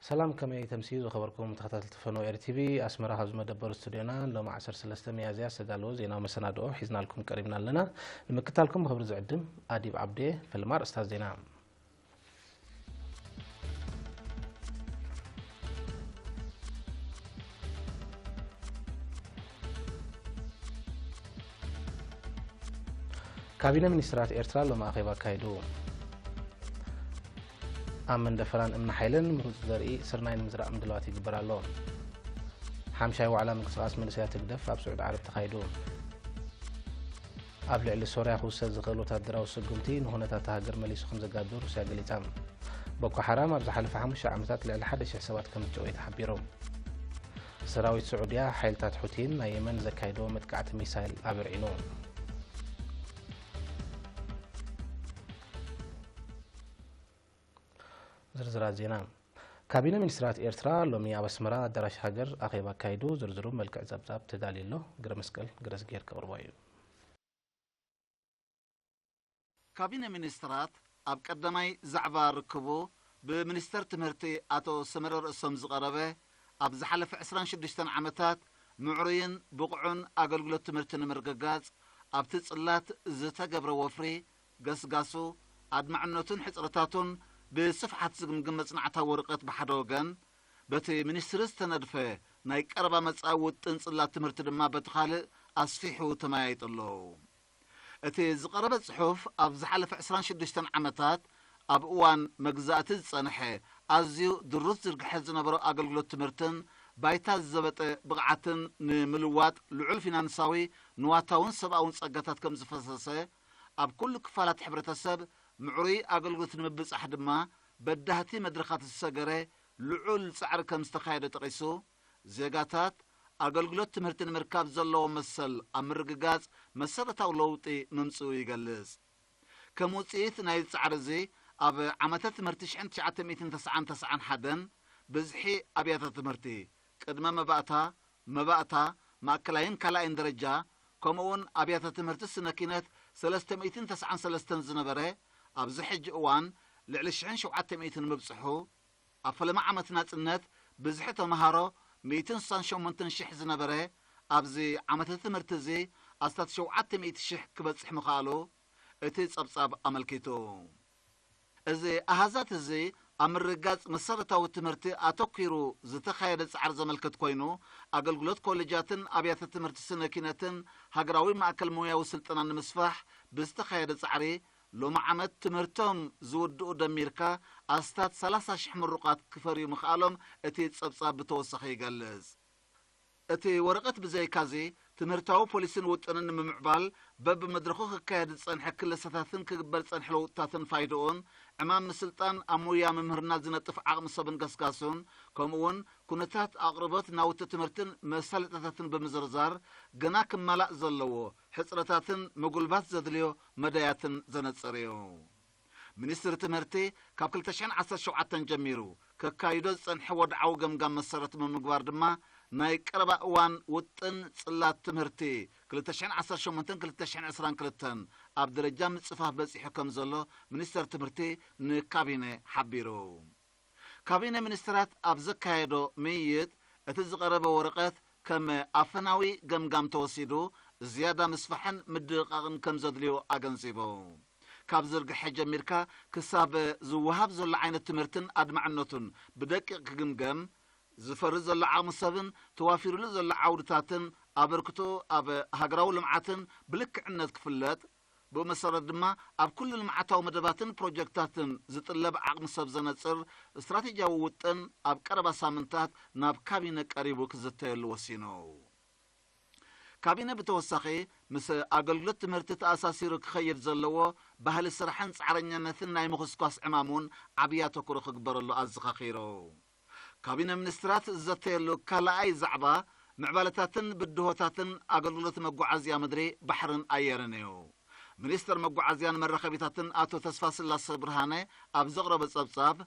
ሰላም፣ ከመይ ተምስዩ ዝኸበርኩም ተኸታተልቲ ፈነወ ኤሪ ቲቪ? ኣስመራ ካብ ዝመደበር ስቱድዮና ሎሚ ዓሰርተ ሰለስተ ሚያዝያ ዝተዳለወ ዜናዊ መሰናድኦ ሒዝናልኩም ቀሪብና ኣለና። ንምክታልኩም ብኽብሪ ዝዕድም ኣዲብ ዓብዴ። ፈለማ ኣርእስታት ዜና። ካቢነ ሚኒስትራት ኤርትራ ሎሚ ኣኼባ ኣካይዱ። ኣብ መንደፈራን እምኒ ሓይልን ምሩፅ ዘርኢ ስርናይ ንምዝራእ ምድላዋት ይግበር ኣሎ። ሓምሻይ ዋዕላ ምንቅስቓስ መንእሰያት ህግደፍ ኣብ ስዑዲ ዓረብ ተኻይዱ። ኣብ ልዕሊ ሶርያ ክውሰድ ዝኽእል ወታደራዊ ስጉምቲ ንኹነታት እታ ሃገር መሊሱ ከም ዘጋድዶ ሩስያ ገሊጻ። ቦኮ ሓራም ኣብ ዝሓለፈ ሓሙሽተ ዓመታት ልዕሊ ሓደ ሽሕ ሰባት ከም ዝጨወየ ተሓቢሩ። ሰራዊት ስዑድያ ሓይልታት ሑቲን ናይ የመን ዘካየዶ መጥቃዕቲ ሚሳይል ኣበርዒኑ። ዝርዝራት ዜና። ካቢነ ሚኒስትራት ኤርትራ ሎሚ ኣብ ኣስመራ ኣዳራሽ ሃገር ኣኼባ ኣካይዱ። ዝርዝሩ መልክዕ ጸብጻብ ተዳልዩ ኣሎ። ግረ መስቀል ግረዝጊሄር ከቕርቦ እዩ። ካቢነ ሚኒስትራት ኣብ ቀዳማይ ዛዕባ ርክቡ ብሚኒስተር ትምህርቲ ኣቶ ሰመረ ርእሶም ዝቐረበ፣ ኣብ ዝሓለፈ ዕስራን ሽዱሽተን ዓመታት ምዕሩይን ብቑዕን ኣገልግሎት ትምህርቲ ንምርግጋጽ ኣብቲ ጽላት ዝተገብረ ወፍሪ፣ ገስጋሱ፣ ኣድማዕነቱን ሕጽረታቱን ብስፍሓት ዝግምግም መጽናዕታዊ ወረቐት ብሓደ ወገን፣ በቲ ሚኒስትሪ ዝተነድፈ ናይ ቀረባ መጻኢ ውጥን ጽላት ትምህርቲ ድማ በቲ ካልእ ኣስፊሑ ተመያይጡ ኣሎ። እቲ ዝቐረበ ጽሑፍ ኣብ ዝሓለፈ ዕስራን ሽዱሽተን ዓመታት ኣብ እዋን መግዛእቲ ዝጸንሐ ኣዝዩ ድሩት ዝርግሐ ዝነበሮ ኣገልግሎት ትምህርትን ባይታ ዝዘበጠ ብቕዓትን ንምልዋጥ ልዑል ፊናንሳዊ፣ ንዋታውን ሰብኣውን ጸጋታት ከም ዝፈሰሰ፣ ኣብ ኩሉ ክፋላት ሕብረተሰብ ምዕሩይ ኣገልግሎት ንምብጻሕ ድማ በዳህቲ መድረኻት ዝሰገረ ልዑል ጻዕሪ ከም ዝተኻየደ ጠቒሱ፣ ዜጋታት ኣገልግሎት ትምህርቲ ንምርካብ ዘለዎም መሰል ኣብ ምርግጋጽ መሰረታዊ ለውጢ ምምጽኡ ይገልጽ። ከም ውጽኢት ናይዚ ጻዕሪ እዚ፣ ኣብ ዓመተ ትምህርቲ ሽሕን ትሽዓተ ሚእትን ተስዓን ተስዓን ሓደን ብዝሒ ኣብያተ ትምህርቲ ቅድመ መባእታ፣ መባእታ፣ ማእከላይን ካልኣይን ደረጃ፣ ከምኡውን ኣብያተ ትምህርቲ ስነ ኪነት ሰለስተ ሚእትን ተስዓን ሰለስተን ዝነበረ፣ ኣብዚ ሕጂ እዋን ልዕሊ ሽሕን ሸውዓተ ሚእትን ምብጽሑ፣ ኣብ ፈለማ ዓመት ናጽነት ብዝሒ ተመሃሮ ሚእትን ስሳን ሸሞንተን ሽሕ ዝነበረ፣ ኣብዚ ዓመተ ትምህርቲ እዚ ኣስታት ሸውዓተ ሚእቲ ሽሕ ክበጽሕ ምኽኣሉ እቲ ጸብጻብ ኣመልኪቱ። እዚ ኣሃዛት እዚ ኣብ ምርግጋጽ መሰረታዊ ትምህርቲ ኣተኲሩ ዝተኻየደ ጻዕሪ ዘመልክት ኮይኑ፣ ኣገልግሎት ኮሌጃትን ኣብያተ ትምህርቲ ስነ ኪነትን ሃገራዊ ማእከል ሞያዊ ስልጠና ንምስፋሕ ብዝተኻየደ ጻዕሪ፣ ሎሚ ዓመት ትምህርቶም ዝውድኡ ደሚርካ ኣስታት ሰላሳ ሽሕ ምሩቓት ክፈርዩ ምኽኣሎም እቲ ጸብጻብ ብተወሳኺ ይገልጽ። እቲ ወረቐት ብዘይካዚ፣ ትምህርታዊ ፖሊሲን ውጥንን ንምምዕባል በብመድረኹ ክካየድ ዝጸንሐ ክለሳታትን ክግበር ዝጸንሐ ለውጥታትን ፋይድኡን፣ ዕማም ምስልጣን ኣብ ሞያ ምምህርና ዝነጥፍ ዓቕሚ ሰብን ገስጋሱን፣ ከምኡውን ኩነታት ኣቕርቦት ናውቲ ትምህርትን መሳለጥያታትን ብምዝርዛር፣ ገና ክማላእ ዘለዎ ሕጽረታትን ምጉልባት ዘድልዮ መዳያትን ዘነጽር እዩ። ሚኒስትሪ ትምህርቲ ካብ ክልተ ሽሕን ዓሰርተ ሸውዓተን ጀሚሩ ከካይዶ ዝጸንሐ ወድዓዊ ገምጋም መሰረት ብምግባር ድማ፣ ናይ ቀረባ እዋን ውጥን ጽላት ትምህርቲ ክልተ ሽሕን ዓሰርተ ሸሞንተን ክልተ ሽሕን ዕስራን ክልተን ኣብ ደረጃ ምጽፋፍ በጺሑ ከም ዘሎ ሚኒስተር ትምህርቲ ንካቢነ ሓቢሩ። ካቢነ ሚኒስትራት ኣብ ዘካየዶ ምይይጥ፣ እቲ ዝቐረበ ወረቐት ከም ኣፈናዊ ገምጋም ተወሲዱ፣ ዝያዳ ምስፋሕን ምድቕቓቕን ከም ዘድልዮ ኣገንዚቡ። ካብ ዝርግሐ ጀሚርካ ክሳብ ዝወሃብ ዘሎ ዓይነት ትምህርትን ኣድማዕነቱን ብደቂቕ ክግምገም፣ ዝፈሪ ዘሎ ዓቕሚ ሰብን ተዋፊሩሉ ዘሎ ዓውድታትን ኣበርክቶ ኣብ ሃገራዊ ልምዓትን ብልክዕነት ክፍለጥ፣ ብኡ መሰረት ድማ ኣብ ኩሉ ልምዓታዊ መደባትን ፕሮጀክታትን ዝጥለብ ዓቕሚ ሰብ ዘነጽር ስትራቴጂያዊ ውጥን ኣብ ቀረባ ሳምንታት ናብ ካቢነ ቀሪቡ ክዝተየሉ ወሲኑ። ካቢነ ብተወሳኺ፣ ምስ ኣገልግሎት ትምህርቲ ተኣሳሲሩ ክኸይድ ዘለዎ ባህሊ ስራሕን ጻዕረኛነትን ናይ ምኹስኳስ ዕማም እውን ዓብዪ ኣተኩሮ ክግበረሉ ኣዘኻኺሩ። ካቢነ ሚኒስትራት ዝዘተየሉ ካልኣይ ዛዕባ ምዕባለታትን ብድሆታትን ኣገልግሎት መጓዓዝያ ምድሪ፣ ባሕርን ኣየርን እዩ። ሚኒስትር መጓዓዝያን መራኸቢታትን ኣቶ ተስፋስላሰ ብርሃነ ኣብ ዘቕረቦ ጸብጻብ፣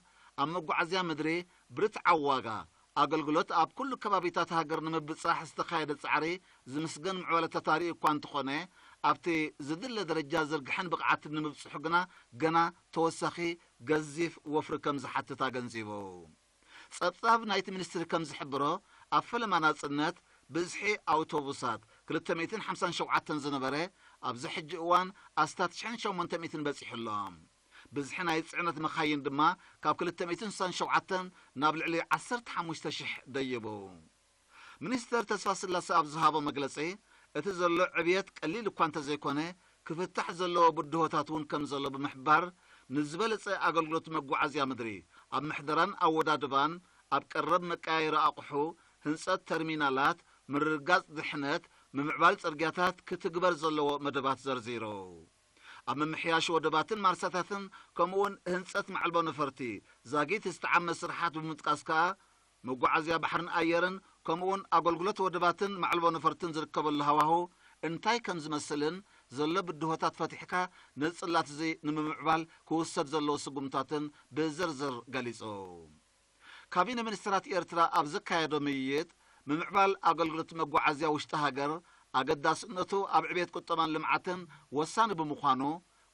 ኣብ መጓዓዝያ ምድሪ ብርትዓዊ ዋጋ ኣገልግሎት ኣብ ኩሉ ከባቢታት ሃገር ንምብጻሕ ዝተኻየደ ጻዕሪ ዝምስገን ምዕባለታት ኣርእዩ እኳ እንተኾነ፣ ኣብቲ ዝድለ ደረጃ ዝርግሐን ብቕዓትን ንምብጽሑ ግና ገና ተወሳኺ ገዚፍ ወፍሪ ከም ዝሓትት ኣገንዚቡ። ጸብጻብ ናይቲ ሚኒስትሪ ከም ዝሕብሮ፣ ኣብ ፈለማ ናጽነት ብዝሒ ኣውቶቡሳት ክልተ ሚእትን ሓምሳን ሸውዓተን ዝነበረ፣ ኣብዚ ሕጂ እዋን ኣስታት ሽሕን ሸሞንተ ሚእትን በጺሑ ኣሎ። ብዝሒ ናይ ጽዕነት መኻይን ድማ ካብ ክልተ ሚእትን ስሳን ሸውዓተን ናብ ልዕሊ ዓሰርተ ሓሙሽተ ሽሕ ደይቡ። ሚኒስተር ተስፋ ስላሴ ኣብ ዝሃቦ መግለጺ፣ እቲ ዘሎ ዕብየት ቀሊል እኳ እንተዘይኮነ፣ ክፍታሕ ዘለዎ ብድሆታት እውን ከም ዘሎ ብምሕባር፣ ንዝበለጸ ኣገልግሎት መጓዓዝያ ምድሪ ኣብ ምሕደራን ኣወዳድባን፣ ኣብ ቀረብ መቀያየሪ ኣቑሑ፣ ህንጸት ተርሚናላት፣ ምርግጋጽ ድሕነት፣ ምምዕባል ጽርግያታት ክትግበር ዘለዎ መደባት ዘርዚሩ። ኣብ ምምሕያሽ ወደባትን ማርሳታትን፣ ከምኡውን ህንጸት መዓልቦ ነፈርቲ ዛጊት ዝተዓመ ስርሓት ብምጥቃስ ከኣ፣ መጓዓዝያ ባሕርን ኣየርን፣ ከምኡውን ኣገልግሎት ወደባትን መዓልቦ ነፈርትን ዝርከበሉ ሃዋሁ እንታይ ከም ዝመስልን ዘሎ ብድሆታት ፈቲሕካ ነዚ ጽላት እዚ ንምምዕባል ክውሰድ ዘለዎ ስጉምታትን ብዝርዝር ገሊጹ። ካቢነ ሚኒስትራት ኤርትራ ኣብ ዘካየዶ ምይይጥ፣ ምምዕባል ኣገልግሎት መጓዓዝያ ውሽጢ ሃገር ኣገዳስነቱ ኣብ ዕብየት ቁጠባን ልምዓትን ወሳኒ ብምዃኑ፣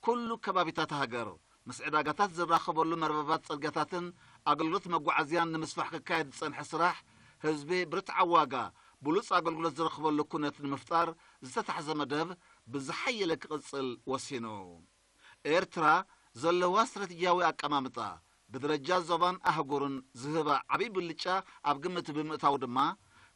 ኩሉ ከባቢታት ሃገር ምስ ዕዳጋታት ዝራኸበሉ መርበባት ጽርግያታትን ኣገልግሎት መጓዓዝያን ንምስፋሕ ክካየድ ዝጸንሐ ስራሕ፣ ህዝቢ ብርትዓዊ ዋጋ ብሉጽ ኣገልግሎት ዝረኽበሉ ኩነት ንምፍጣር ዝተታሕዘ መደብ ብዝሓየለ ክቕጽል ወሲኑ። ኤርትራ ዘለዋ ስትራቴጂያዊ ኣቀማምጣ፣ ብደረጃ ዞባን ኣህጉርን ዝህባ ዓብዪ ብልጫ ኣብ ግምት ብምእታው ድማ፣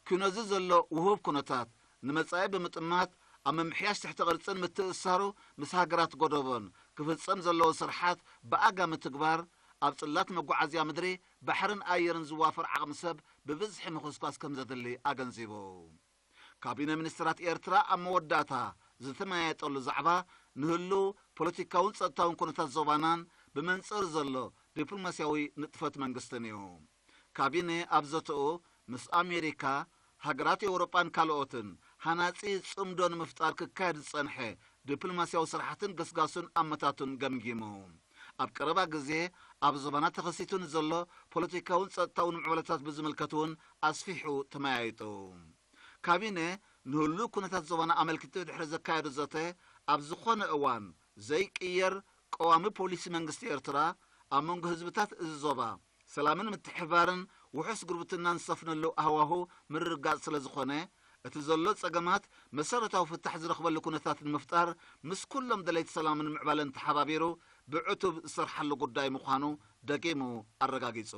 ኪኖዚ ዘሎ ውሁብ ኩነታት ንመጻኢ ብምጥማት፣ ኣብ ምምሕያሽ ትሕተ ቅርጽን ምትእስሳሩ ምስ ሃገራት ጎደቦን ክፍጸም ዘለዎ ስርሓት ብኣጋ ምትግባር፣ ኣብ ጽላት መጓዓዝያ ምድሪ፣ ባሕርን ኣየርን ዝዋፈር ዓቕሚ ሰብ ብብዝሒ ምኹስኳስ ከም ዘድሊ ኣገንዚቡ። ካቢነ ሚኒስትራት ኤርትራ ኣብ መወዳእታ ዝተመያየጠሉ ዛዕባ ንህሉው ፖለቲካውን ጸጥታውን ኩነታት ዞባናን ብመንጽር ዘሎ ዲፕሎማስያዊ ንጥፈት መንግስትን እዩ። ካቢነ ኣብ ዘተኡ ምስ ኣሜሪካ፣ ሃገራት ኤውሮጳን ካልኦትን ሃናጺ ጽምዶ ንምፍጣር ክካየድ ዝጸንሐ ዲፕሎማስያዊ ስራሓትን ገስጋሱን ኣመታቱን ገምጊሙ። ኣብ ቀረባ ግዜ ኣብ ዞባና ተኸሲቱ ንዘሎ ፖለቲካውን ጸጥታውን ምዕባለታት ብዝምልከት እውን ኣስፊሑ ተመያይጡ። ካቢነ ንህሉው ኩነታት ዞባና ኣመልኪቱ ድሕሪ ዘካየዶ ዘተ፣ ኣብ ዝኾነ እዋን ዘይቅየር ቀዋሚ ፖሊሲ መንግስቲ ኤርትራ ኣብ መንጎ ህዝብታት እዚ ዞባ ሰላምን ምትሕብባርን ውሑስ ጉርብትናን ዝሰፍነሉ ሃዋሁ ምርግጋጽ ስለ ዝኾነ፣ እቲ ዘሎ ጸገማት መሰረታዊ ፍታሕ ዝረኽበሉ ኩነታት ንምፍጣር ምስ ኩሎም ደለይቲ ሰላምን ምዕባለን ተሓባቢሩ ብዕቱብ ዝሰርሓሉ ጉዳይ ምዃኑ ደጊሙ ኣረጋጊጹ።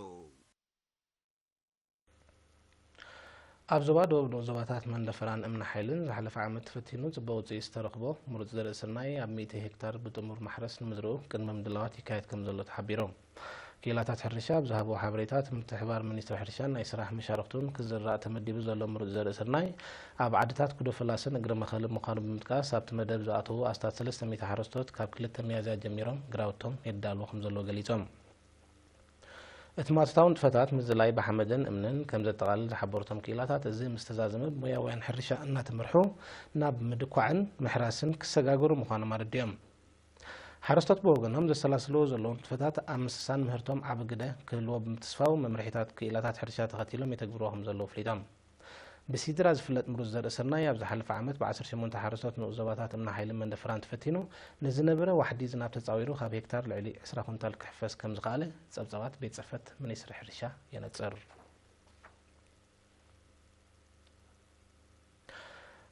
ኣብ ዞባ ደቡብ ንኡስ ዞባታት መንደፈራን እምኒ ሓይልን ዝሓለፈ ዓመት ተፈቲኑ ጽቡቕ ውጽኢት ዝተረኽቦ ምሩጽ ዘርኢ ስርናይ ኣብ ሚእቲ ሄክታር ብጥሙር ማሕረስ ንምዝርኡ ቅድመ ምድላዋት ይካየድ ከም ዘሎ ተሓቢሩ። ክኢላታት ሕርሻ ኣብ ዝሃብዎ ሓበሬታ፣ እቲ ምትሕብባር ሚኒስትሪ ሕርሻን ናይ ስራሕ መሻርኽቱን ክዝራእ ተመዲቡ ዘሎ ምሩጽ ዘርኢ ስርናይ ኣብ ዓድታት ኩዶ ፈላስን እግረ መኸልን ምዃኑ ብምጥቃስ፣ ኣብቲ መደብ ዝኣተዉ ኣስታት ሰለስተ ሚእቲ ሓረስቶት ካብ ክልተ ሚያዝያ ጀሚሮም ግራውቶም የዳልዉ ከም ዘለዉ ገሊጾም። እቲ ማእቶታዊ ንጥፈታት ምዝላይ ብሓመድን እምንን ከም ዘጠቓልል ዝሓበሩ እቶም ክኢላታት፣ እዚ ምስ ተዛዘመ ብሞያውያን ሕርሻ እናተመርሑ ናብ ምድኳዕን ምሕራስን ክሰጋገሩ ምዃኖም ኣረዲኦም። ሓረስቶት ብወገኖም ዘሰላስልዎ ዘለዉ ንጥፈታት ኣብ ምስሳን ምህርቶም ዓቢ ግደ ክህልዎ ብምትስፋው፣ መምርሒታት ክኢላታት ሕርሻ ተኸቲሎም የተግብርዎ ከም ዘለዉ ኣፍሊጦም። ብሲድራ ዝፍለጥ ምሩጽ ዘርኢ ስርናይ ኣብ ዝሓለፈ ዓመት ብዓሰርተ ሸሞንተ ሓረስቶት ንኡስ ዞባታት እምኒ ሓይልን መንደፈራን ተፈቲኑ ንዝነበረ ዋሕዲ ዝናብ ተጻዊሩ ካብ ሄክታር ልዕሊ ዕስራ ኩንታል ክሕፈስ ከም ዝኸኣለ ጸብጻባት ቤት ጽሕፈት ሚኒስትሪ ሕርሻ የነጽር።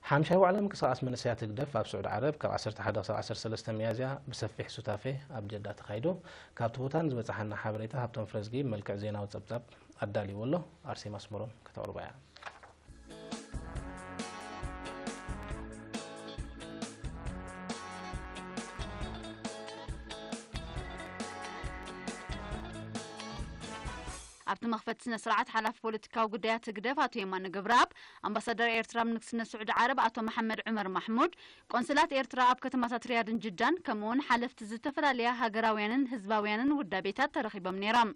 ሓምሻይ ዋዕላ ምንቅስቓስ መንእሰያት ህግደፍ ኣብ ስዑዲ ዓረብ ካብ ዓሰርተ ሓደ ክሳብ ዓሰርተ ሰለስተ ሚያዝያ ብሰፊሕ ሱታፌ ኣብ ጀዳ ተኻይዱ። ካብቲ ቦታ ንዝበጻሓና ሓበሬታ ሃብቶም ፍረዝጊ መልክዕ ዜናዊ ጸብጻብ ኣዳልይዎ ኣሎ። ኣርሴማ ኣስመሮም ከተቕርቦ እያ። ኣብቲ መኽፈቲ ስነ ስርዓት ሓላፊ ፖለቲካዊ ጉዳያት ህግደፍ ኣቶ የማነ ገብረኣብ፣ ኣምባሳደር ኤርትራ ኣብ ንግስነት ስዑዲ ዓረብ ኣቶ መሓመድ ዑመር ማሕሙድ፣ ቆንስላት ኤርትራ ኣብ ከተማታት ሪያድን ጅዳን፣ ከምኡውን ሓለፍቲ ዝተፈላለያ ሃገራውያንን ህዝባውያንን ውዳቤታት ተረኺቦም ነይሮም።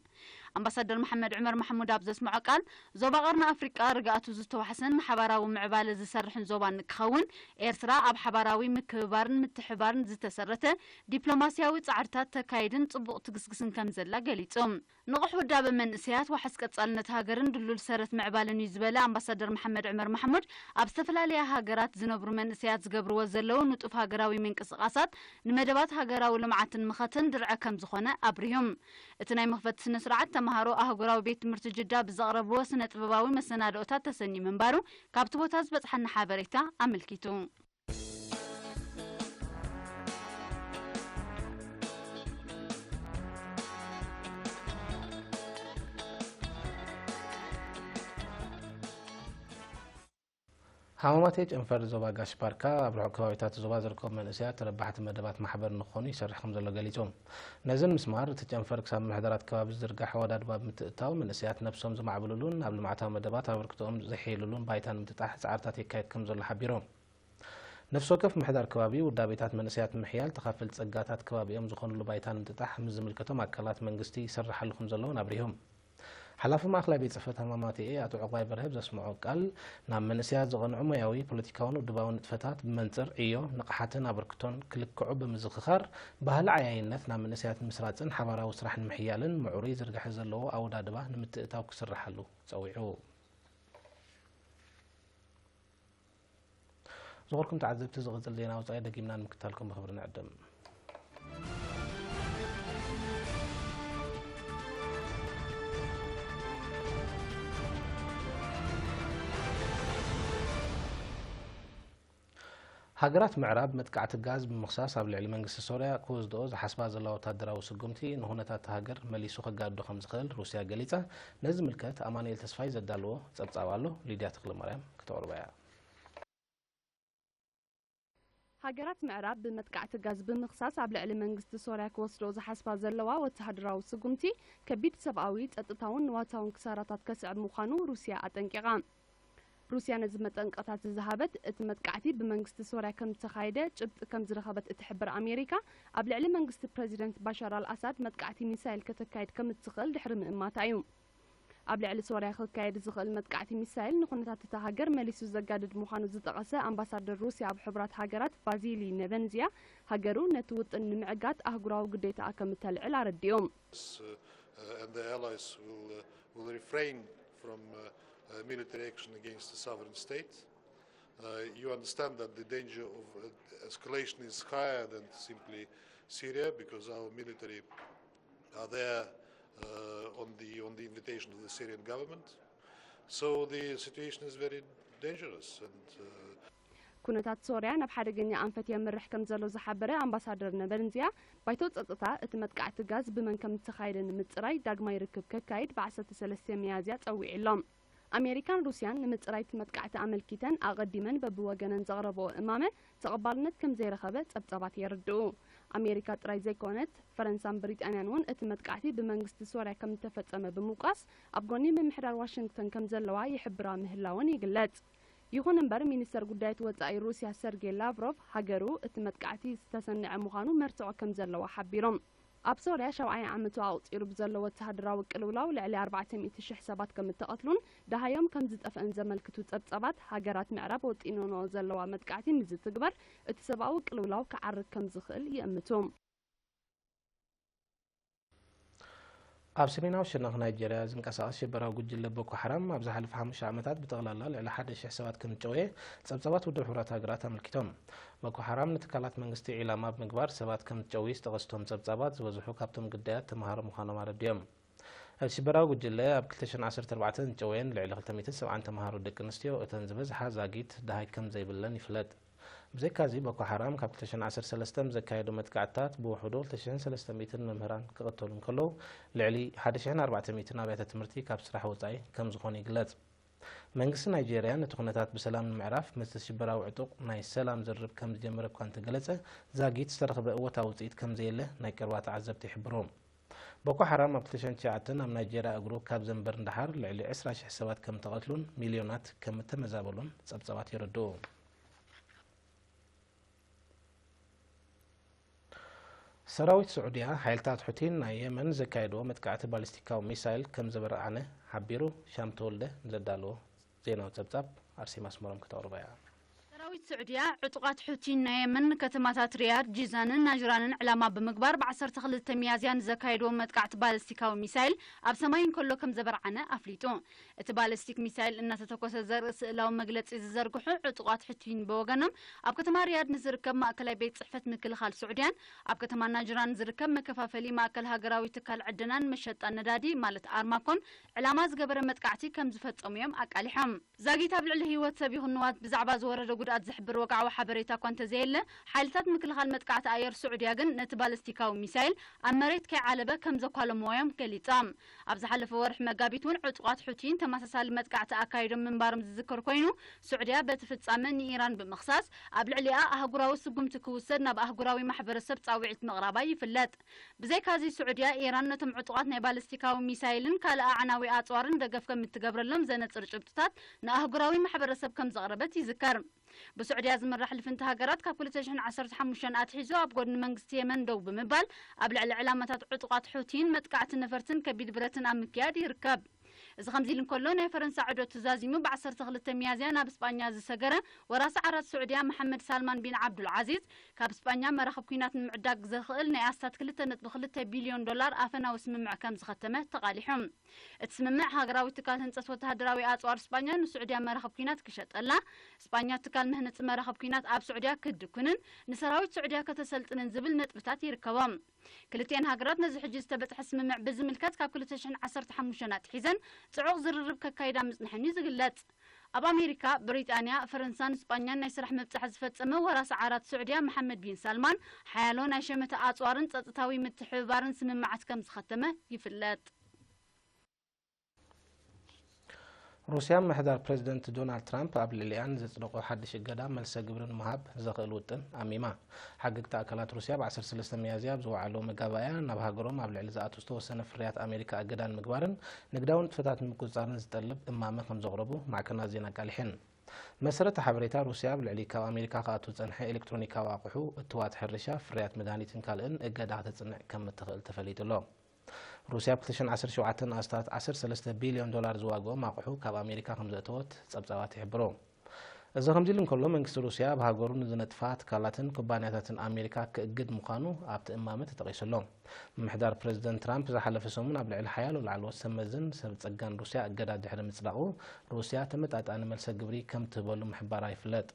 ኣምባሳደር መሓመድ ዑመር ማሕሙድ ኣብ ዘስምዖ ቃል፣ ዞባ ቀርኒ ኣፍሪቃ ርግኣቱ ዝተዋሕሰን ንሓባራዊ ምዕባለ ዝሰርሕን ዞባ ንክኸውን፣ ኤርትራ ኣብ ሓባራዊ ምክብባርን ምትሕባርን ዝተሰረተ ዲፕሎማስያዊ ጻዕርታት ተካይድን ጽቡቕ ትግስግስን ከም ዘላ ገሊጹ። ንቑሕ ውዳበ መንእሰያት፣ ዋሕስ ቀጻልነት ሃገርን ድሉል ሰረት ምዕባለን እዩ ዝበለ ኣምባሳደር መሓመድ ዑመር ማሕሙድ፣ ኣብ ዝተፈላለያ ሃገራት ዝነብሩ መንእሰያት ዝገብርዎ ዘለዉ ንጡፍ ሃገራዊ ምንቅስቓሳት ንመደባት ሃገራዊ ልምዓትን ምኸትን ድርዐ ከም ዝኾነ ኣብሪሁም። እቲ ናይ መኽፈቲ ስነ ስርዓት ተምሃሮ ኣህጉራዊ ቤት ትምህርቲ ጅዳ ብዘቕረብዎ ስነ ጥበባዊ መሰናድኦታት ተሰንዩ ምንባሩ ካብቲ ቦታ ዝበጽሓና ሓበሬታ ኣመልኪቱ። ሃማማቴ ጨንፈር ዞባ ጋሽ ባርካ ኣብ ርሑቕ ከባቢታት ዞባ ዝርከቡ መንእሰያት ተረባሕቲ መደባት ማሕበር ንክኾኑ ይሰርሕ ከም ዘሎ ገሊጹ። ነዚ ንምስማር እቲ ጨንፈር ክሳብ ምምሕዳራት ከባቢ ዝዝርጋሕ ኣወዳድባ ብምትእትታው መንእሰያት ነብሶም ዘማዕብልሉን ኣብ ልምዓታዊ መደባት ኣበርክቶኦም ዘሐይልሉን ባይታ ንምጥጣሕ ጻዕርታት የካየድ ከም ዘሎ ሓቢሩ። ነፍሲ ወከፍ ምምሕዳር ከባቢ ውዳቤታት መንእሰያት ንምሕያል ተኻፈልቲ ጸጋታት ከባቢኦም ዝኾኑሉ ባይታ ንምጥጣሕ ምስ ዝምልከቶም ኣካላት መንግስቲ ይስርሓሉ ከም ዘሎ እውን ኣብሪሁ። ሓላፊ ማእከላይ ቤት ጽሕፈት ሃማማቴኤ ኣቶ ዕቑባይ በርሀ ብዘስምዖ ቃል፣ ናብ መንእሰያት ዝቐንዑ ሞያዊ፣ ፖለቲካውን ውድባውን ንጥፈታት ብመንጽር ዕዮ፣ ንቕሓትን ኣበርክቶን ክልክዑ ብምዝኽኻር፣ ባህሊ ዓያይነት ናብ መንእሰያት ንምስራጽን ሓባራዊ ስራሕ ንምሕያልን ምዕሩይ ዝርግሐ ዘለዎ ኣወዳድባ ንምትእታው ክስርሓሉ ጸዊዑ። ዝኸበርኩም ተዓዘብቲ፣ ዝቕጽል ዜና ወጻኢ ደጊምና ንምክታልኩም ብኽብሪ ንዕድም። ሃገራት ምዕራብ መጥቃዕቲ ጋዝ ብምኽሳስ ኣብ ልዕሊ መንግስቲ ሶርያ ክወስድኦ ዝሓስባ ዘለዋ ወታደራዊ ስጉምቲ ንኹነታት እታ ሃገር መሊሱ ከጋድዶ ከም ዝኽእል ሩስያ ገሊጻ። ነዚ ዝምልከት ኣማኑኤል ተስፋይ ዘዳለዎ ጸብጻብ ኣሎ፣ ሊድያ ተኽለማርያም ክተቕርቦ እያ። ሃገራት ምዕራብ ብመጥቃዕቲ ጋዝ ብምኽሳስ ኣብ ልዕሊ መንግስቲ ሶርያ ክወስዶ ዝሓስባ ዘለዋ ወተሃደራዊ ስጉምቲ ከቢድ ሰብኣዊ፣ ጸጥታውን ንዋታውን ክሳራታት ከስዕብ ምዃኑ ሩስያ ኣጠንቂቓ። ሩስያ ነዚ መጠንቀቕታት ዝሃበት እቲ መጥቃዕቲ ብመንግስቲ ሶርያ ከም ዝተኻየደ ጭብጢ ከም ዝረኸበት እትሕብር ኣሜሪካ፣ ኣብ ልዕሊ መንግስቲ ፕረዚደንት ባሻር ኣልኣሳድ መጥቃዕቲ ሚሳይል ከተካይድ ከም እትኽእል ድሕሪ ምእማታ እዩ። ኣብ ልዕሊ ሶርያ ክካየድ ዝኽእል መጥቃዕቲ ሚሳይል ንኹነታት እታ ሃገር መሊሱ ዘጋድድ ምዃኑ ዝጠቐሰ ኣምባሳደር ሩስያ ኣብ ሕቡራት ሃገራት ቫዚሊ ነበንዝያ፣ ሃገሩ ነቲ ውጥን ንምዕጋት ኣህጉራዊ ግዴታኣ ከም እተልዕል ኣረዲኡ። Uh, and the allies will, uh, will refrain from, uh, uh, military action against a sovereign state. Uh, you understand that the danger of, uh, escalation is higher than simply Syria, because our military are there, uh, on the, on the invitation of the Syrian government. So the situation is very dangerous, and, uh, ኩነታት ሶርያ ናብ ሓደገኛ ኣንፈት የምርሕ ከም ዘሎ ዝሓበረ ኣምባሳደር ነበንዝያ፣ ባይቶ ጸጥታ እቲ መጥቃዕቲ ጋዝ ብመን ከም ዝተኻየደ ንምጽራይ ዳግማይ ርክብ ከካይድ ብ ዓሰርተ ሰለስተ ሚያዝያ ጸዊዑ ኣሎ። ኣሜሪካን ሩስያን ንምጽራይ እቲ መጥቃዕቲ ኣመልኪተን ኣቐዲመን በብወገነን ዘቕረብኦ እማመ ተቐባልነት ከም ዘይረኸበ ጸብጻባት የረድኡ። ኣሜሪካ ጥራይ ዘይኮነት፣ ፈረንሳን ብሪጣንያን እውን እቲ መጥቃዕቲ ብመንግስቲ ሶርያ ከም እተፈጸመ ብምውቃስ፣ ኣብ ጎኒ ምምሕዳር ዋሽንግተን ከም ዘለዋ ይሕብራ ምህላወን ይግለጽ። ይኹን እምበር፣ ሚኒስተር ጉዳያት ወጻኢ ሩስያ ሰርጌይ ላቭሮቭ፣ ሃገሩ እቲ መጥቃዕቲ ዝተሰንዐ ምዃኑ መርትዖ ከም ዘለዋ ሓቢሮም። ኣብ ሶርያ ሻብዓይ ዓመቱ ኣቑጺሩ ብዘሎ ወተሃደራዊ ቅልውላው ልዕሊ ኣርባዕተ ሚእቲ ሽሕ ሰባት ከም እተቐትሉን ደሃዮም ከም ዝጠፍአን ዘመልክቱ ጸብጻባት፣ ሃገራት ምዕራብ ወጢኖንኦ ዘለዋ መጥቃዕቲ ንዝትግበር እቲ ሰብኣዊ ቅልውላው ክዓርግ ከም ዝኽእል ይእምቱ። ኣብ ሰሜናዊ ሸነኽ ናይጀርያ ዝንቀሳቐስ ሽበራዊ ጉጅለ ቦኮ ሓራም ኣብ ዝሓለፈ ሓሙሽተ ዓመታት ብጠቕላላ ልዕሊ ሓደ ሽሕ ሰባት ከም ዝጨወየ ጸብጻባት ውድብ ሕቡራት ሃገራት ኣመልኪቶም። ቦኮ ሓራም ንትካላት መንግስቲ ዒላማ ብምግባር ሰባት ከም ዝጨውዩ ዝጠቐሱ እቶም ጸብጻባት፣ ዝበዝሑ ካብቶም ግዳያት ተምሃሮ ምዃኖም ኣረዲኦም። እቲ ሽበራዊ ጉጅለ ኣብ ክልተ ሽሕን ዓሰርተ ኣርባዕተን ዝጨወየን ልዕሊ ክልተ ሚእትን ሰብዓን ተምሃሮ ደቂ ኣንስትዮ፣ እተን ዝበዝሓ ዛጊት ደሃይ ከም ዘይብለን ይፍለጥ። ብዘይካዚ፣ ቦኮ ሓራም ካብ ክልተ ሽሕን ዓሰርተ ሰለስተን ብዘካየዶ መጥቃዕትታት ብውሕዱ ክልተ ሽሕን ሰለስተ ሚእትን መምህራን ክቕተሉ እንከለዉ፣ ልዕሊ ሓደ ሽሕን ኣርባዕተ ሚእትን ኣብያተ ትምህርቲ ካብ ስራሕ ወጻኢ ከም ዝኾኑ ይግለጽ። መንግስቲ ናይጄርያ ነቲ ኩነታት ብሰላም ንምዕራፍ ምስቲ ሽበራዊ ዕጡቕ ናይ ሰላም ዝርርብ ከም ዝጀመረ እኳ እንተገለጸ፣ ዛጊት ዝተረኽበ እወታዊ ውጽኢት ከም ዘየለ ናይ ቀረባ ተዓዘብቲ ይሕብሩ። ቦኮ ሓራም ኣብ ክልተ ሽሕን ትሽዓተን ኣብ ናይጄርያ እግሩ ካብ ዘንበር ንደሓር ልዕሊ ዕስራ ሽሕ ሰባት ከም እተቐትሉን ሚልዮናት ከም እተመዛበሉን ጸብጻባት የረድኡ። ሰራዊት ስዑድያ፣ ሓይልታት ሑቲን ናይ የመን ዘካየድዎ መጥቃዕቲ ባሊስቲካዊ ሚሳይል ከም ዘበርዓነ ሓቢሩ። ሻም ተወልደ ንዘዳለዎ ዜናዊ ጸብጻብ ኣርሴማ ኣስመሮም ክተቕርቦ እያ። ሰራዊት ስዑድያ፣ ዕጡቓት ሑቲን ናይ የመን ከተማታት ሪያድ፣ ጂዛንን ናጅራንን ዕላማ ብምግባር፣ ብ ዓሰርተ ክልተ ሚያዝያ ንዘካየድዎ መጥቃዕቲ ባለስቲካዊ ሚሳይል ኣብ ሰማይ እንከሎ ከም ዘበርዓነ ኣፍሊጡ። እቲ ባለስቲክ ሚሳይል እናተተኮሰ ዘርኢ ስእላዊ መግለጺ ዝዘርግሑ ዕጡቓት ሑቲን ብወገኖም፣ ኣብ ከተማ ሪያድ ንዝርከብ ማእከላይ ቤት ጽሕፈት ምክልኻል ስዑድያን ኣብ ከተማ ናጅራን ዝርከብ መከፋፈሊ ማእከል ሃገራዊ ትካል ዕደናን መሸጣን ነዳዲ ማለት ኣርማኮን ዕላማ ዝገበረ መጥቃዕቲ ከም ዝፈጸሙ እዮም ኣቃሊሖም። ዛጊት ኣብ ልዕሊ ህይወት ሰብ ይኹን ንዋት ብዛዕባ ዝወረደ ጉድኣት ዝሕብር ወግዓዊ ሓበሬታ እኳ እንተዘየለ፣ ሓይልታት ምክልኻል መጥቃዕቲ ኣየር ስዑድያ ግን ነቲ ባለስቲካዊ ሚሳይል ኣብ መሬት ከይዓለበ ከም ዘኳለምዎ እዮም ገሊጾም። ኣብ ዝሓለፈ ወርሒ መጋቢት እውን ዕጡቓት ሑቲን ተመሳሳሊ መጥቃዕቲ ኣካይዶም ምንባሮም ዝዝከር ኮይኑ፣ ስዑድያ በቲ ፍጻመ ንኢራን ብምኽሳስ፣ ኣብ ልዕሊኣ ኣህጉራዊ ስጉምቲ ክውሰድ ናብ ኣህጉራዊ ማሕበረሰብ ጻውዒት ምቕራባ ይፍለጥ። ብዘይካዚ፣ ስዑድያ፣ ኢራን ነቶም ዕጡቓት ናይ ባለስቲካዊ ሚሳይልን ካልእ ኣዕናዊ ኣጽዋርን ደገፍ ከም እትገብረሎም ዘነጽር ጭብጥታት ንኣህጉራዊ ማሕበረሰብ ከም ዘቕረበት ይዝከር። ብስዑድያ ዝምራሕ ልፍንቲ ሃገራት ካብ ክልተ ሽሕን ዓሰርተ ሓሙሽተን ኣትሒዙ ኣብ ጎድኒ መንግስቲ የመን ደው ብምባል ኣብ ልዕሊ ዕላማታት ዕጡቓት ሑቲን መጥቃዕቲ ነፈርትን ከቢድ ብረትን ኣብ ምክያድ ይርከብ። እዚ ከምዚ ኢሉ እንከሎ ናይ ፈረንሳ ዕዶ ተዛዚሙ ብ ዓሰርተ ክልተ ሚያዝያ ናብ ስጳኛ ዝሰገረ ወራሲ ዓራት ስዑድያ መሓመድ ሳልማን ቢን ዓብዱል ዓዚዝ ካብ ስጳኛ መራኽብ ኲናት ንምዕዳግ ዘኽእል ናይ ኣስታት ክልተ ነጥቢ ክልተ ቢልዮን ዶላር ኣፈናዊ ስምምዕ ከም ዝኸተመ ተቓሊሑ። እቲ ስምምዕ ሃገራዊ ትካል ህንጸት ወተሃደራዊ ኣጽዋር ስጳኛ ንስዑድያ መራኽብ ኲናት ክሸጠላ፣ ስጳኛ ትካል ምህንጺ መራኽብ ኲናት ኣብ ስዑድያ ክትድኩንን ንሰራዊት ስዑድያ ከተሰልጥንን ዝብል ነጥብታት ይርከቦም። ክልቲኤን ሃገራት ነዚ ሕጂ ዝተበጽሐ ስምምዕ ብዝምልከት ካብ ክልተ ሽሕን ዓሰርተ ሓሙሽተን ኣትሒዘን ጽዑቕ ዝርርብ ከካይዳ ምጽንሐን እዩ ዝግለጽ። ኣብ ኣሜሪካ፣ ብሪጣንያ፣ ፈረንሳን ስጳኛን ናይ ስራሕ ምብጻሕ ዝፈጸመ ወራሲ ዓራት ስዑድያ መሓመድ ቢን ሳልማን፣ ሓያሎ ናይ ሸመተ ኣጽዋርን ጸጥታዊ ምትሕብባርን ስምምዓት ከም ዝኸተመ ይፍለጥ። ሩስያ፣ ምሕዳር ፕሬዚደንት ዶናልድ ትራምፕ ኣብ ልዕሊኣን ዘጽደቖ ሓድሽ እገዳ መልሰ ግብሪ ንምሃብ ዘኽእል ውጥን ኣሚማ። ሓገግቲ ኣካላት ሩስያ ብ ዓሰርተ ሰለስተ ሚያዝያ ኣብ ዝወዓሎ መጋባእያ፣ ናብ ሃገሮም ኣብ ልዕሊ ዝኣቱ ዝተወሰነ ፍርያት ኣሜሪካ እገዳ ንምግባርን ንግዳዊ ንጥፈታት ንምቁጽጻርን ዝጠልብ እማመ ከም ዘቕረቡ ማዕከናት ዜና ኣቃሊሐን። መሰረተ ሓበሬታ፣ ሩስያ ኣብ ልዕሊ ካብ ኣሜሪካ ክኣቱ ዝጸንሐ ኤሌክትሮኒካዊ ኣቑሑ፣ እትዋት ሕርሻ፣ ፍርያት መድሃኒትን ካልእን እገዳ ክተጽንዕ ከም እትኽእል ተፈሊጡ ኣሎ። ሩስያ ኣብ ክልተ ሽሕን ዓሰርተ ሸውዓተን ኣስታት ዓሰርተ ሰለስተ ቢልዮን ዶላር ዝዋግኦም ኣቑሑ ካብ ኣሜሪካ ከም ዘእተወት ጸብጻባት ይሕብሩ። እዚ ከምዚ ኢሉ እንከሎ፣ መንግስቲ ሩስያ ኣብ ሃገሩ ንዝነጥፋ ትካላትን ኩባንያታትን ኣሜሪካ ክእግድ ምዃኑ ኣብቲ እማመ ተጠቒሱ ኣሎ። ምምሕዳር ፕሬዚደንት ትራምፕ ዝሓለፈ ሰሙን ኣብ ልዕሊ ሓያሎ ላዕለዎት ሰብ መዝን ሰብ ጸጋን ሩስያ እገዳ ድሕሪ ምጽዳቑ፣ ሩስያ ተመጣጣኒ መልሰ ግብሪ ከም ትህበሉ ምሕባራ ይፍለጥ።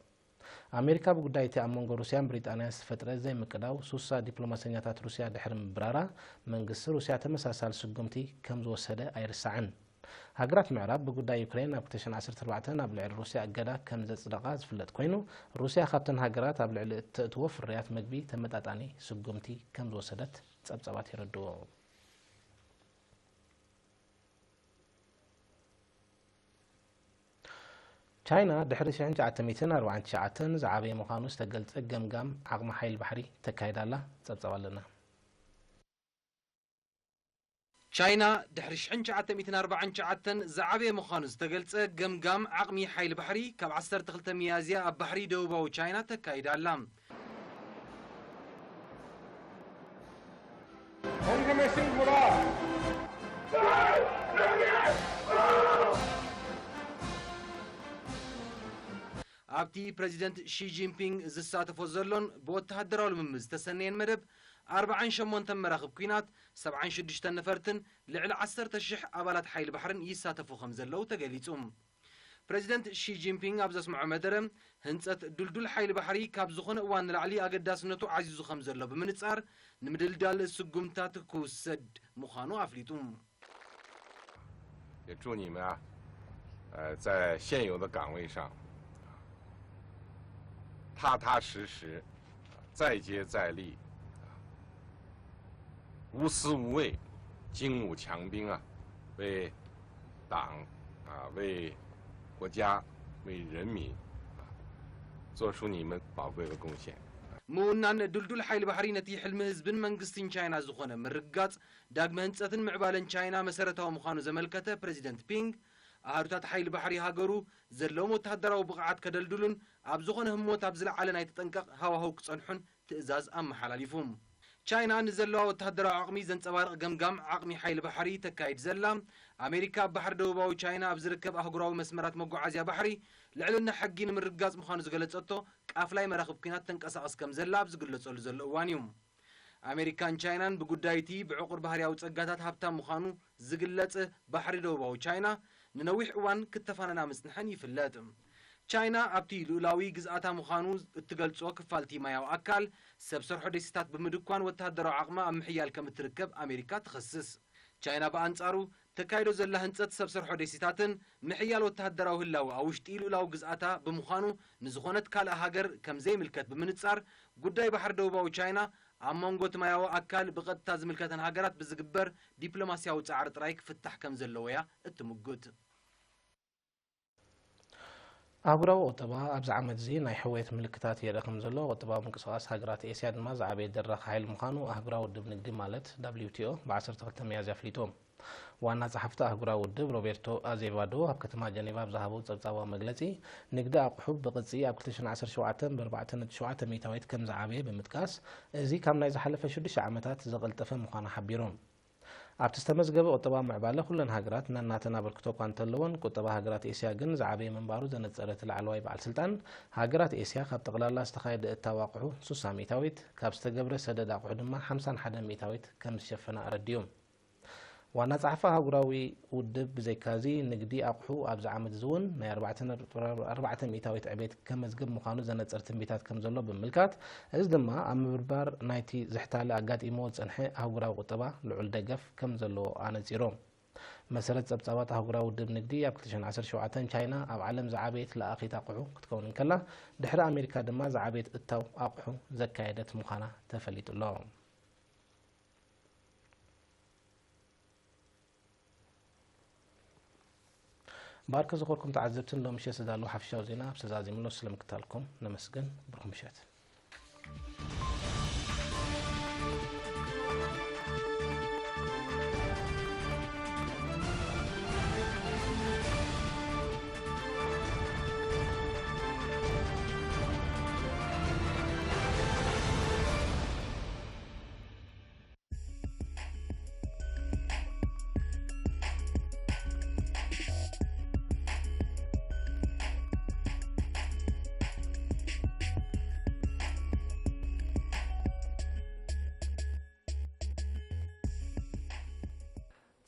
ኣሜሪካ ብጉዳይ እቲ ኣብ መንጎ ሩስያን ብሪጣንያን ዝተፈጥረ ዘይምቅዳው፣ ሱሳ ዲፕሎማሰኛታት ሩስያ ድሕሪ ምብራራ፣ መንግስቲ ሩስያ ተመሳሳሊ ስጉምቲ ከም ዝወሰደ ኣይርሳዕን። ሃገራት ምዕራብ ብጉዳይ ዩክሬን ኣብ ክልተ ሽሕን ዓሰርተ ኣርባዕተን ኣብ ልዕሊ ሩስያ እገዳ ከም ዘጽደቓ ዝፍለጥ ኮይኑ፣ ሩስያ ካብተን ሃገራት ኣብ ልዕሊ እተእትዎ ፍርያት መግቢ ተመጣጣኒ ስጉምቲ ከም ዝወሰደት ጸብጻባት የረድኡ። ቻይና ድሕሪ ሽሕን ትሽዓተ ሚእትን ኣርባዓን ትሽዓተን ዝዓበየ ምዃኑ ዝተገልጸ ገምጋም ዓቕሚ ሓይሊ ባሕሪ ተካይዳ ኣላ። ጸብጻብ ኣለና። ቻይና ድሕሪ ሽሕን ትሽዓተ ሚእትን ኣርባዓን ትሽዓተን ዝዓበየ ምዃኑ ዝተገልጸ ገምጋም ዓቕሚ ሓይሊ ባሕሪ፣ ካብ ዓሰርተ ክልተ ሚያዝያ ኣብ ባሕሪ ደቡባዊ ቻይና ተካይዳ ኣላ። 同志们辛苦了！ ኣብቲ ፕረዚደንት ሺ ጂንፒንግ ዝሳተፎ ዘሎን ብወተሃደራዊ ልምምድ ዝተሰነየን መደብ፣ ኣርባዓን ሸሞንተን መራኽብ ኲናት፣ ሰብዓን ሽዱሽተን ነፈርትን ልዕሊ ዓሰርተ ሽሕ ኣባላት ሓይሊ ባሕርን ይሳተፉ ከም ዘለዉ ተገሊጹ። ፕረዚደንት ሺ ጂንፒንግ ኣብ ዘስምዖ መደረ፣ ህንጸት ድልዱል ሓይሊ ባሕሪ ካብ ዝኾነ እዋን ንላዕሊ ኣገዳስነቱ ዓዚዙ ከም ዘሎ ብምንጻር፣ ንምድልዳል ስጉምትታት ክውሰድ ምዃኑ ኣፍሊጡ። 也祝你们啊，呃，在现有的岗位上踏踏实实、再接再厉，无私无畏，精武强兵啊，为党啊，为国家，为人民啊，做出你们宝贵的贡献。 ምውናን ድልዱል ሓይሊ ባሕሪ ነቲ ሕልሚ ህዝብን መንግስትን ቻይና ዝኾነ ምርግጋጽ ዳግመ ህንጸትን ምዕባለን ቻይና መሰረታዊ ምዃኑ ዘመልከተ ፕረዚደንት ፒንግ፣ ኣሃዱታት ሓይሊ ባሕሪ ሃገሩ ዘለዎም ወተሃደራዊ ብቕዓት ከደልድሉን ኣብ ዝኾነ ህሞት ኣብ ዝለዓለ ናይ ተጠንቀቕ ሃዋህው ክጸንሑን ትእዛዝ ኣመሓላሊፉ። ቻይና ንዘለዋ ወተሃደራዊ ዓቕሚ ዘንጸባርቕ ገምጋም ዓቕሚ ሓይሊ ባሕሪ ተካይድ ዘላ፣ ኣሜሪካ ኣብ ባሕሪ ደቡባዊ ቻይና ኣብ ዝርከብ ኣህጉራዊ መስመራት መጓዓዝያ ባሕሪ ልዕልና ሕጊ ንምርግጋጽ ምዃኑ ዝገለጸቶ ቃፍላይ መራኽብ ኲናት ተንቀሳቐስ ከም ዘላ ኣብ ዝግለጸሉ ዘሎ እዋን እዩ። ኣሜሪካን ቻይናን ብጉዳይ እቲ ብዕቑር ባህርያዊ ጸጋታት ሃብታም ምዃኑ ዝግለጽ ባሕሪ ደቡባዊ ቻይና ንነዊሕ እዋን ክተፋነና ምጽንሐን ይፍለጥ። ቻይና ኣብቲ ልኡላዊ ግዝኣታ ምዃኑ እትገልጾ ክፋልቲ ማያዊ ኣካል ሰብ ሰርሖ ደሴታት ብምድኳን ወተሃደራዊ ዓቕማ ኣብ ምሕያል ከም እትርከብ ኣሜሪካ ትኸስስ። ቻይና ብኣንጻሩ ተካይዶ ዘላ ህንጸት ሰብ ሰርሖ ደሴታትን ምሕያል ወተሃደራዊ ህላወ ኣብ ውሽጢ ልኡላዊ ግዝኣታ ብምዃኑ ንዝኾነት ካልእ ሃገር ከም ዘይምልከት ብምንጻር ጉዳይ ባሕሪ ደቡባዊ ቻይና ኣብ መንጎ እቲ ማያዊ ኣካል ብቐጥታ ዝምልከተን ሃገራት ብዝግበር ዲፕሎማስያዊ ጻዕሪ ጥራይ ክፍታሕ ከም ዘለዎ እያ እትምጉት። ኣህጉራዊ ቁጠባ ኣብዚ ዓመት እዚ ናይ ሕውየት ምልክታት የርኢ ከም ዘሎ፣ ቁጠባዊ ምንቅስቓስ ሃገራት ኤስያ ድማ ዝዓበየ ደራኺ ሓይሊ ምዃኑ ኣህጉራዊ ውድብ ንግዲ ማለት ደብሊው ቲ ኦ ብ ዓሰርተ ክልተ ሚያዝያ ኣፍሊጡ። ዋና ጸሓፍቲ ኣህጉራዊ ውድብ ሮቤርቶ ኣዜቫዶ ኣብ ከተማ ጀኔቫ ኣብ ዝሃቦ ጸብጻባዊ መግለጺ፣ ንግዲ ኣቑሑ ብቕጺ ኣብ ክልተ ሽሕን ዓሰርተ ሸውዓተን ብ ኣርባዕተ ነጥቢ ሸውዓተ ሚእታዊት ከም ዝዓበየ ብምጥቃስ፣ እዚ ካብ ናይ ዝሓለፈ ሽዱሽተ ዓመታት ዝቐልጠፈ ምዃኑ ሓቢሩ። ኣብቲ ዝተመዝገበ ቁጠባዊ ምዕባለ ኩለን ሃገራት ነናተን ኣበርክቶ እኳ እንተለወን፣ ቁጠባ ሃገራት ኤስያ ግን ዝዓበየ ምንባሩ ዘነጸረ እቲ ላዕለዋይ በዓል ስልጣን፣ ሃገራት ኤስያ ካብ ጠቕላላ ዝተኻየደ እታው ኣቑሑ ሱሳ ሚእታዊት፣ ካብ ዝተገብረ ሰደድ ኣቑሑ ድማ ሓምሳን ሓደን ሚእታዊት ከም ዝሸፈና ኣረዲኡ። ዋና ጸሓፊ ኣህጉራዊ ውድብ ብዘይካዚ ንግዲ ኣቑሑ ኣብዚ ዓመት እዚ እውን ናይ ኣርባዕተ ነጥቢ ኣርባዕተ ሚእታዊት ዕቤት ከመዝግብ ምዃኑ ዘነጽር ትንቢታት ከም ዘሎ ብምምልካት፣ እዚ ድማ ኣብ ምብርባር ናይቲ ዝሕታለ ኣጋጢምዎ ዝጸንሐ ኣህጉራዊ ቁጠባ ልዑል ደገፍ ከም ዘለዎ ኣነጺሩ። መሰረት ጸብጻባት ኣህጉራዊ ውድብ ንግዲ ኣብ ክልተ ሽሕን ዓሰርተ ሸውዓተን ቻይና ኣብ ዓለም ዝዓበየት ለኣኺት ኣቑሑ ክትከውን እንከላ፣ ድሕሪ ኣሜሪካ ድማ ዝዓበየት እታው ኣቑሑ ዘካየደት ምዃና ተፈሊጡ ኣሎ። ባርከ ዝኾርኩም ተዓዘብትን ሎምሸት ዝዳለዉ ሓፈሻዊ ዜና ኣብ ሰዛዚምሎ ስለምክታልኩም ነመስግን። ብሩኽ ምሸት።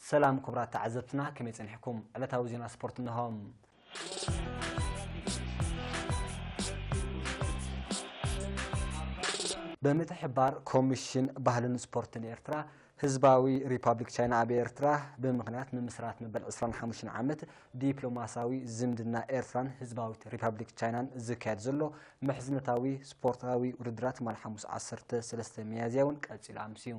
ሰላም ክቡራት ተዓዘብትና፣ ከመይ ጸኒሕኩም? ዕለታዊ ዜና ስፖርት እንሆ። ብምትሕብባር ኮሚሽን ባህልን ስፖርትን ኤርትራ፣ ህዝባዊ ሪፓብሊክ ቻይና ኣብ ኤርትራ ብምኽንያት ምምስራት መበል ዕስራን ሓሙሽተን ዓመት ዲፕሎማስያዊ ዝምድና ኤርትራን ህዝባዊት ሪፓብሊክ ቻይናን ዝካየድ ዘሎ ምሕዝነታዊ ስፖርታዊ ውድድራት ትማሊ ሓሙስ ዓሰርተ ሰለስተ ሚያዝያ እውን ቀጺሉ ኣምስዩ።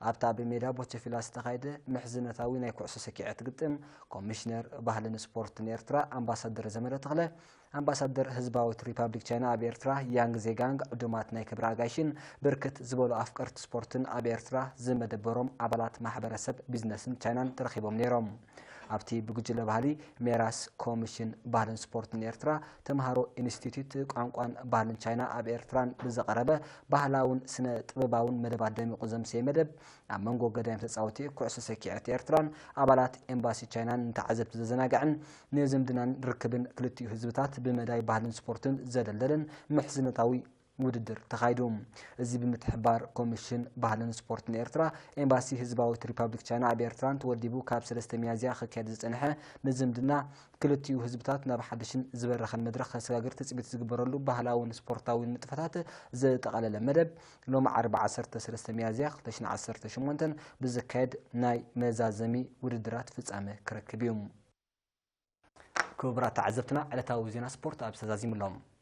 ኣብታ ኣብ ሜዳ ቦቸፊላ ዝተኻየደ ምሕዝነታዊ ናይ ኩዕሶ ሰኪዐት ግጥም፣ ኮሚሽነር ባህልን ስፖርትን ኤርትራ ኣምባሳደር ዘመደ ተኽለ፣ ኣምባሳደር ህዝባዊት ሪፓብሊክ ቻይና ኣብ ኤርትራ ያንግ ዜጋንግ፣ ዕዱማት ናይ ክብሪ ኣጋይሽን ብርክት ዝበሉ ኣፍቀርቲ ስፖርትን ኣብ ኤርትራ ዝመደበሮም ኣባላት ማሕበረሰብ ቢዝነስን ቻይናን ተረኺቦም ነይሮም። ኣብቲ ብጉጅለ ባህሊ ሜራስ ኮሚሽን ባህልን ስፖርትን ኤርትራ፣ ተምሃሮ ኢንስቲትዩት ቋንቋን ባህልን ቻይና ኣብ ኤርትራን ብዘቐረበ ባህላውን ስነ ጥበባውን መደባት ደሚቑ ዘምሰየ መደብ፣ ኣብ መንጎ ገዳይም ተጻወቲ ኩዕሶ ሰኪዐት ኤርትራን ኣባላት ኤምባሲ ቻይናን ንተዓዘብቲ ዘዘናግዕን ንዝምድናን ርክብን ክልቲኡ ህዝብታት ብመዳይ ባህልን ስፖርትን ዘደልደልን ምሕዝነታዊ ውድድር ተኻይዱ። እዚ ብምትሕብባር ኮሚሽን ባህልን ስፖርትን ኤርትራ፣ ኤምባሲ ህዝባዊት ሪፓብሊክ ቻይና ኣብ ኤርትራን ተወዲቡ ካብ ሰለስተ ሚያዝያ ክካየድ ዝጸንሐ ንዝምድና ክልቲኡ ህዝብታት ናብ ሓድሽን ዝበረኸን መድረኽ ከሰጋግር ትጽቢት ዝግበረሉ ባህላውን ስፖርታዊን ንጥፈታት ዘጠቓለለ መደብ፣ ሎሚ ዓርቢ ዓሰርተ ሰለስተ ሚያዝያ ክልተ ሽሕን ዓሰርተ ሸሞንተን ብዝካየድ ናይ መዛዘሚ ውድድራት ፍጻመ ክረክብ እዩ። ክቡራት ተዓዘብትና፣ ዕለታዊ ዜና ስፖርት ኣብ ተዛዚሙ ኣሎ።